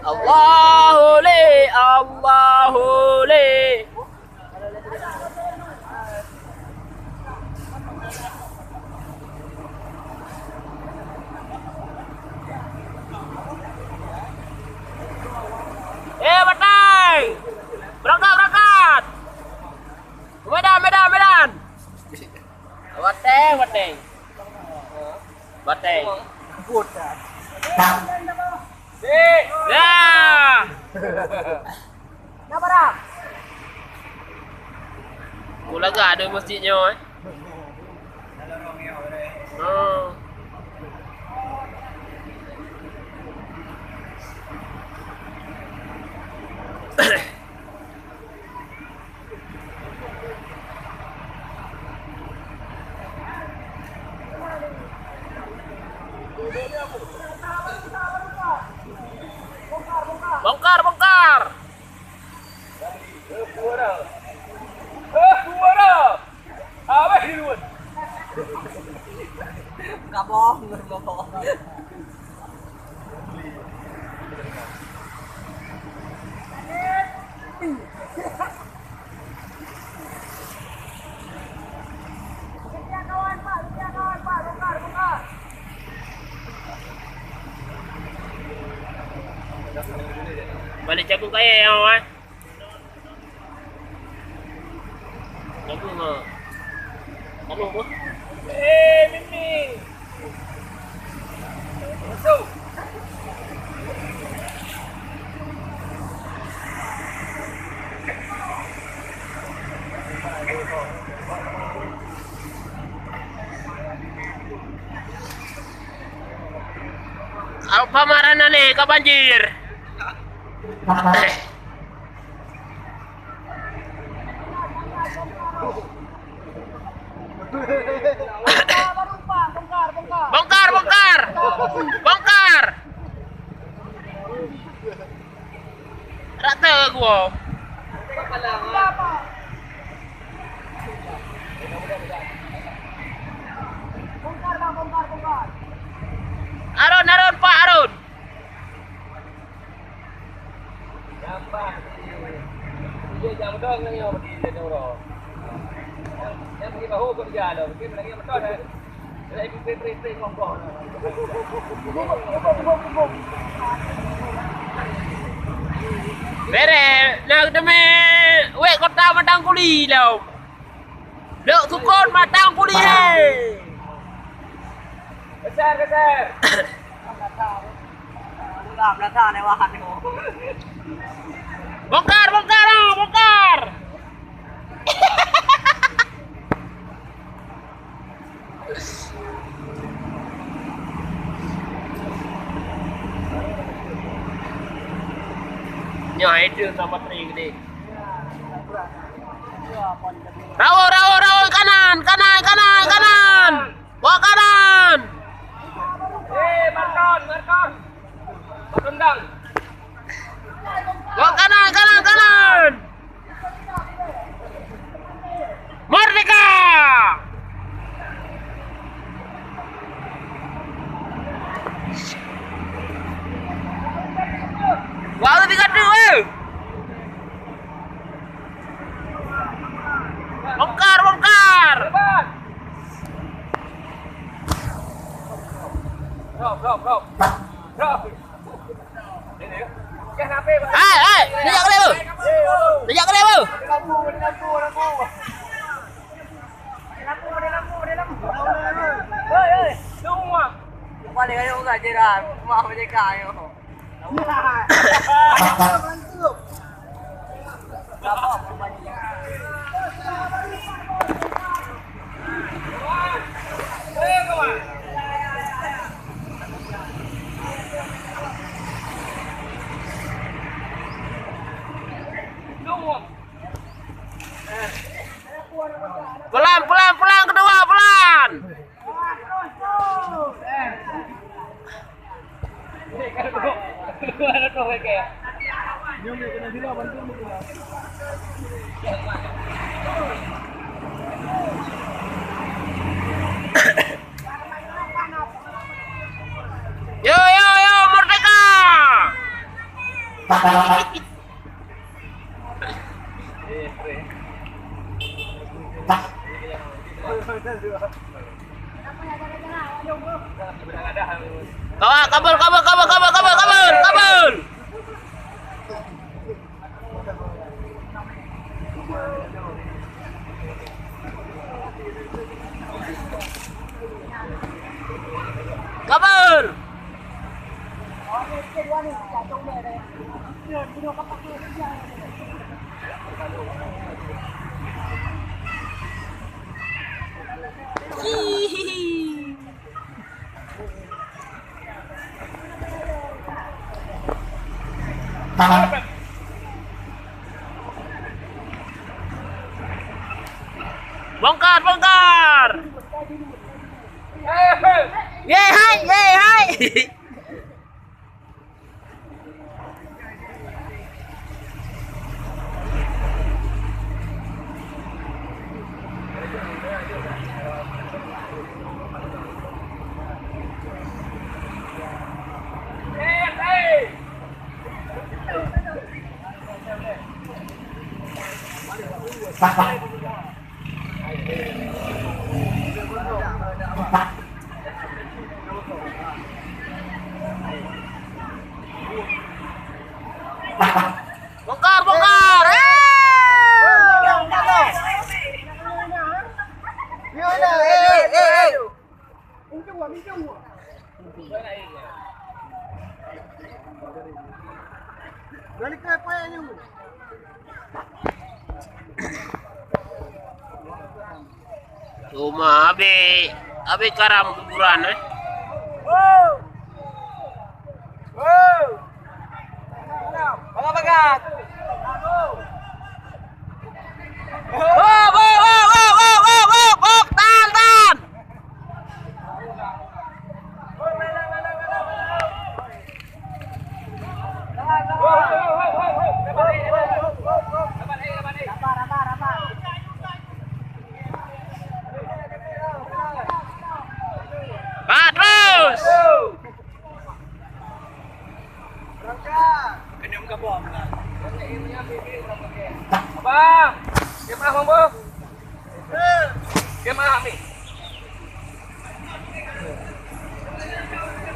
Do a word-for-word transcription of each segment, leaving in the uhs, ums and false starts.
Allahu le, Allahu le. Eh, batai! Berangkat, berangkat! Medan, medan, medan! Wateng, wateng. Wateng. Ya. Ulagak ada masjid nyoe, eh. Oh. Bongkar, bongkar! Kabong, kabong. Balik caku kaya yang awal. Kamu mah. Kamu mah. Eh, Mimi. Masuk. Apa marana ni ka banjir? Bongkar, bongkar! Bongkar! Rata gua. Arun, Arun, Pak Arun. Nyambah di, iya, jam dong nang nyoe di, di Nurul. Nyang, nyang di bahu kok dia lo, mungkin lagi motor dah. Lagi pipit-pipit ngomong. Bere, nak demi wek kota Matang Kuli lo. Dok sukon Matang Kuli he. Geser, geser. Udah, udah, udah, lewat. Bongkar, bongkar, ah, bongkar. Nyoe itu sama teri gede. Rawoe, rawoe, rawoe, kanan, kanan, kanan, kanan. Bawa kanan. Eh, Markon, Markon. Markon dang. Bawa kanan, kanan, kanan. Merdeka! Baru tiga tu, eh. Bongkar, bongkar. Drop, drop, drop. Drop. Hai, hai, bijak kali tu. Bijak kali tu. Semua. Balik ayo kat jiran. Rumah merdeka ayo. Yo, yo, yo, merdeka! Kawa, kabur, kabur, kabur. Kabur. Bongkar, bongkar. Ye hai, ye hai. Bongkar, bongkar! Eh! Cuma habis, habis karam kuburan, eh. Bagat, bagat. Hop, hop, hop. Tahan, tahan. Batrus! Abang, jemaah mampu? Jemaah ni.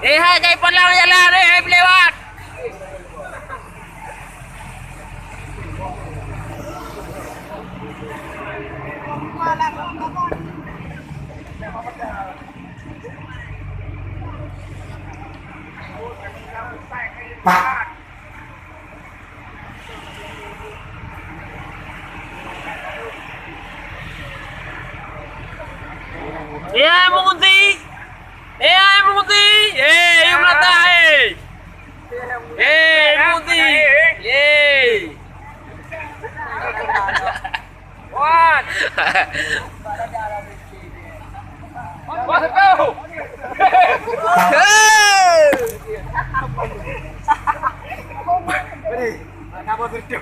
Eh, hai, kai palang jalan, eh, hai, lewat. Eh, hai, mengunti. Eh, hai, mengunti. Eh, yuk melata, eh. Eh, mengunti. Eh. Wan. Wan, satu. Hei. Kenapa berdua?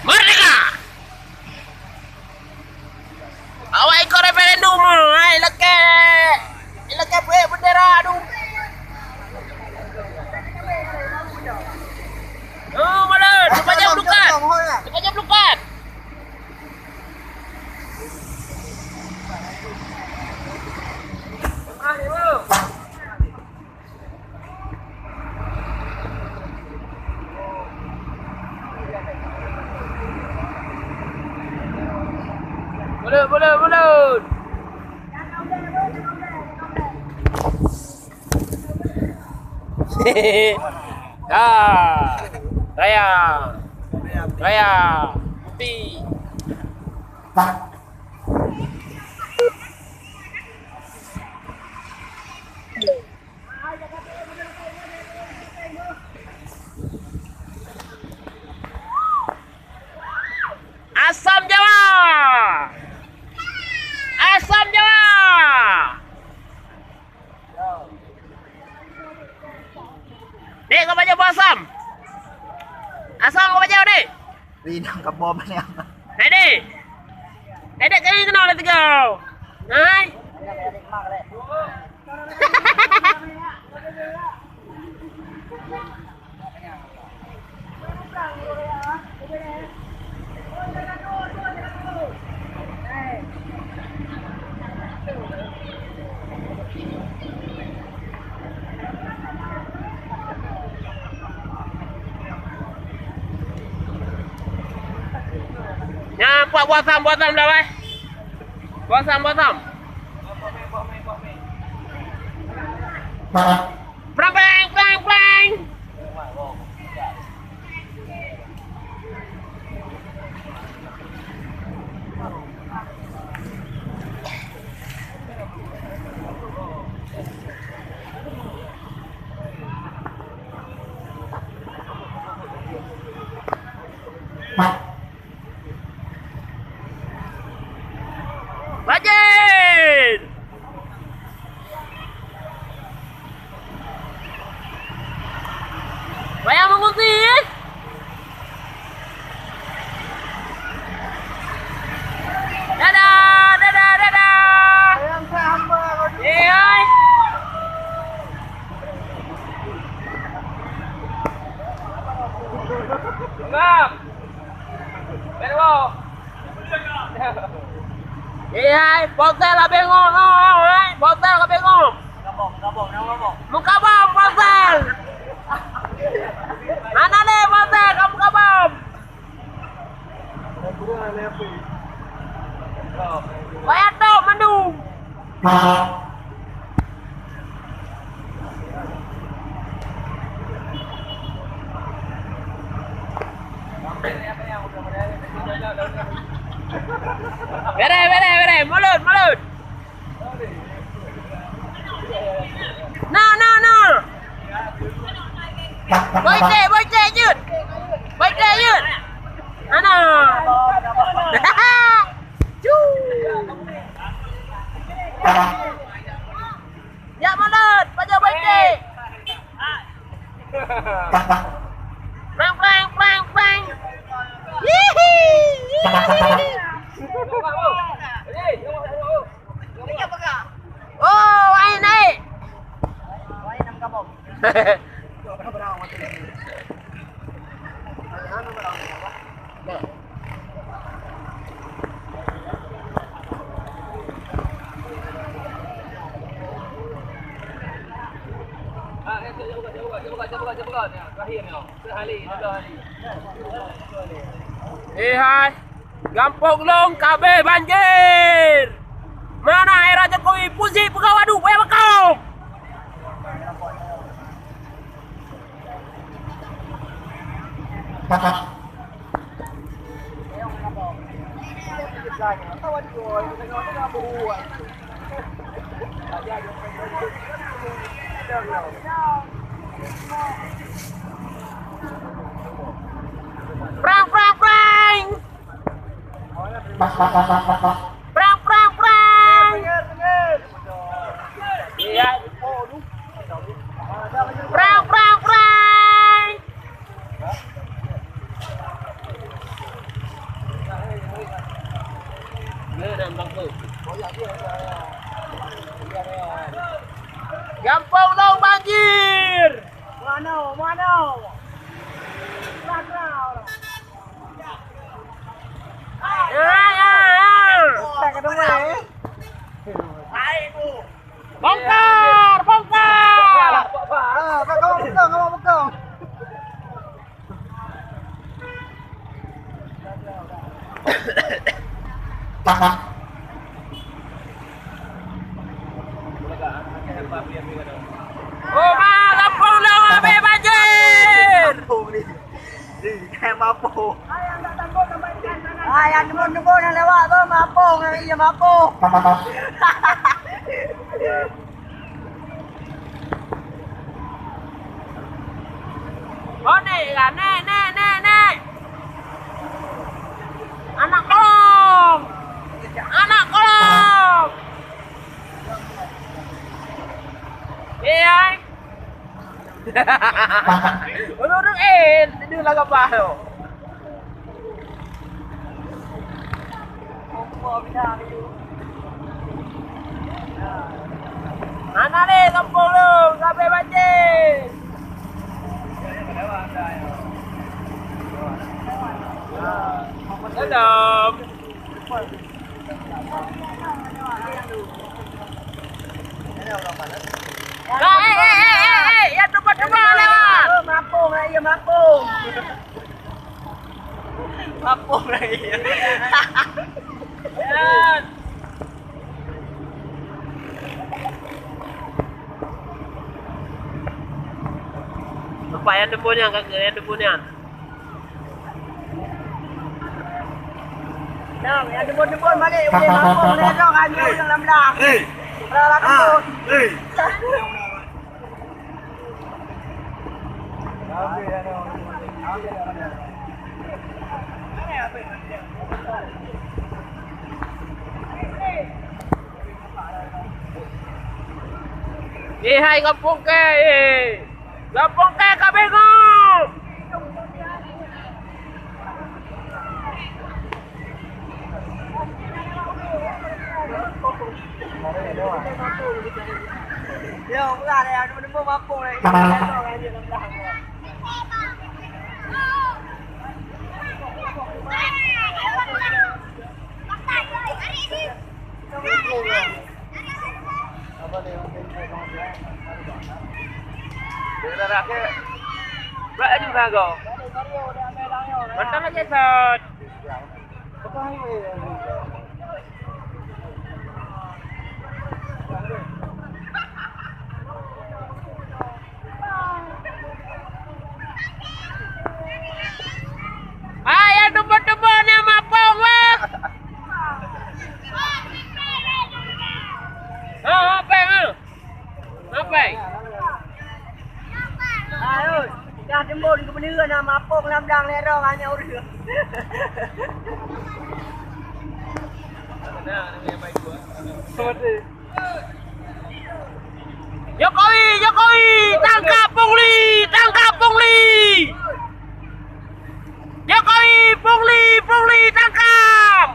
Merdeka! Awak ikot referendum, hai, lakèe, lakèe peuet bendera tu. Oh, mana? Cepat jam lukat. Cepat jam lukat. Bulut, bulut, bulut. Dah. Raya. Raya. Putih. Kebom ni. Ready? Ready, kami kena ada tiga. Hai. Nyan, puak buah sam, buah sam dah, weh. Buah sam, buah sam. Prang, prang, prang, prang. Banjir! Payah mengungsi. Dadah, dadah, dadah. Eh, hai. Bang. Eh, hai, ponsel habéh ngom, hai, ponsel habéh ngom. Mukabom, ponsel. Hana lé ponsel, ka mukabom. Payah tok mandum. Bereh, bereh, bereh. Mulut, mulut. Na, na, na. Boy Tek, Boy Tek, jeuet. Boy Tek, jeuet. Ana. Cu. Jak mulut, pajoh Boy Tek. Prang, prang, prang, prang. Hihi, hihi. Oh, ai naik. Eh, hai. Gampông lôn ka abéh banjir. Mana era Jokowi? Puji pegawai duek, eh, bakong. Prang, prang, prang! Prang, prang, prang! Iya. Prang, prang, prang! Gampông lôn banjir! Mano, mano? Ya, ya, ya. Bongkar, bongkar. Ah, kau bongkar, kau bongkar. Oma, gampông lôn abéh banjir. Kamoe mapoh. Hai, nyang deungon-deungon nyang lewat tu mapoh, ngon iya mapoh. Oh, nek lah, nek, nek, nek, nek. Anak kolong. Anak kolong. Eh, ai. Urut-urut, eh, tidur lah kapal tu. Hana lé gampông lôn, sabe banjir. Dalam. Nah, eh, eh, eh, eh, eh, ya, teuba-teuba lewat. Mapung lah, ya, mapung. Mapung lagi. Nampak nyang depan nyan, kakak, nyang depan nyan. Nah, nyang depan-depan balik, boleh mapung, boleh dong, hanya ureueng lam blang. Hei. Lam blang. Ah, hei. Eh, hai gampông kèe, eh. Gampông kèe ka bengong. Bak laju sagoe. Mantap lagi, Sot. Hai, nyang teuba-teuba nyan mapông, weh. Ha, ha, pèng, ha. Ha, pèng. Hai, oi. Dah teumbon keu peuneureun na mapông lam blang lé rong hanya ureueng. Jokowi, Jokowi, tangkap pungli, tangkap pungli. Jokowi, pungli, pungli, tangkap.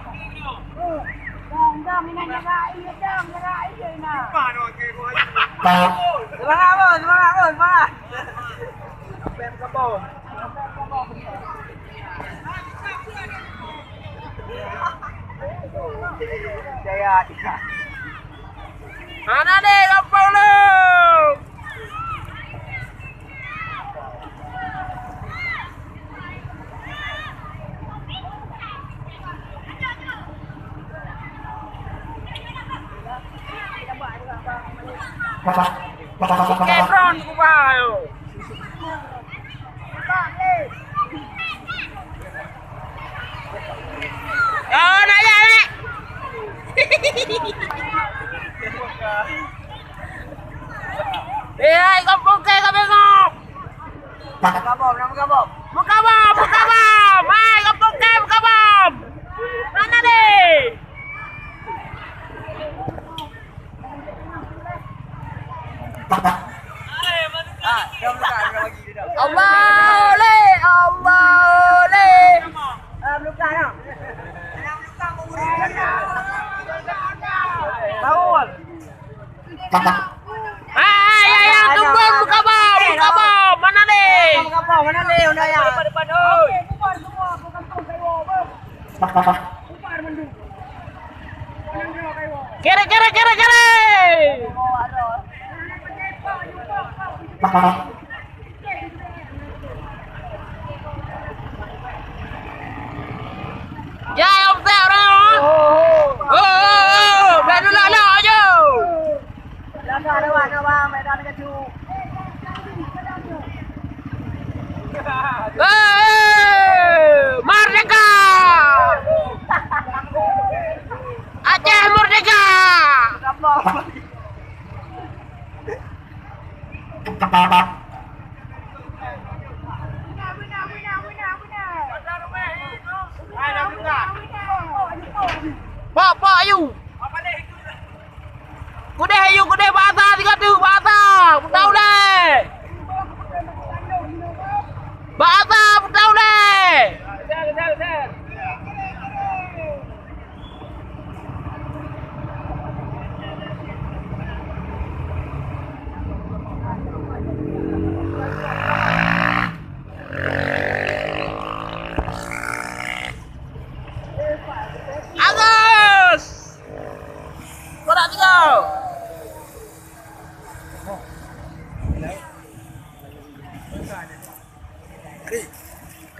Semangat, Bos, semangat, Bos, semangat. Jaya. Hana deh, gampông lom. Kebron kubah ayo. Oh, nak ya, nak. Eh, hai, gampông kèe ka bengong. Buka bom, nak buka bom. Buka bom, buka bom. Hai, gampông kèe buka bom. Mana deh? Allah le, Allah le. Hai, hai, hai, tunggu, buka bom, buka bom. Mana le? Buka bom, mana le? Udah ya. Depan, depan, oi. Kere, kere, kere, kere! Ya, ya, betul, orang. Oh, oh, oh, oh, baru lah, lah, ayo. Eh, merdeka! Aceh merdeka! Pak, pak, ayu! Keudeh ayue, keudeh basa sigoe teuk, basa! Peutau lé! Basa, peutau lé!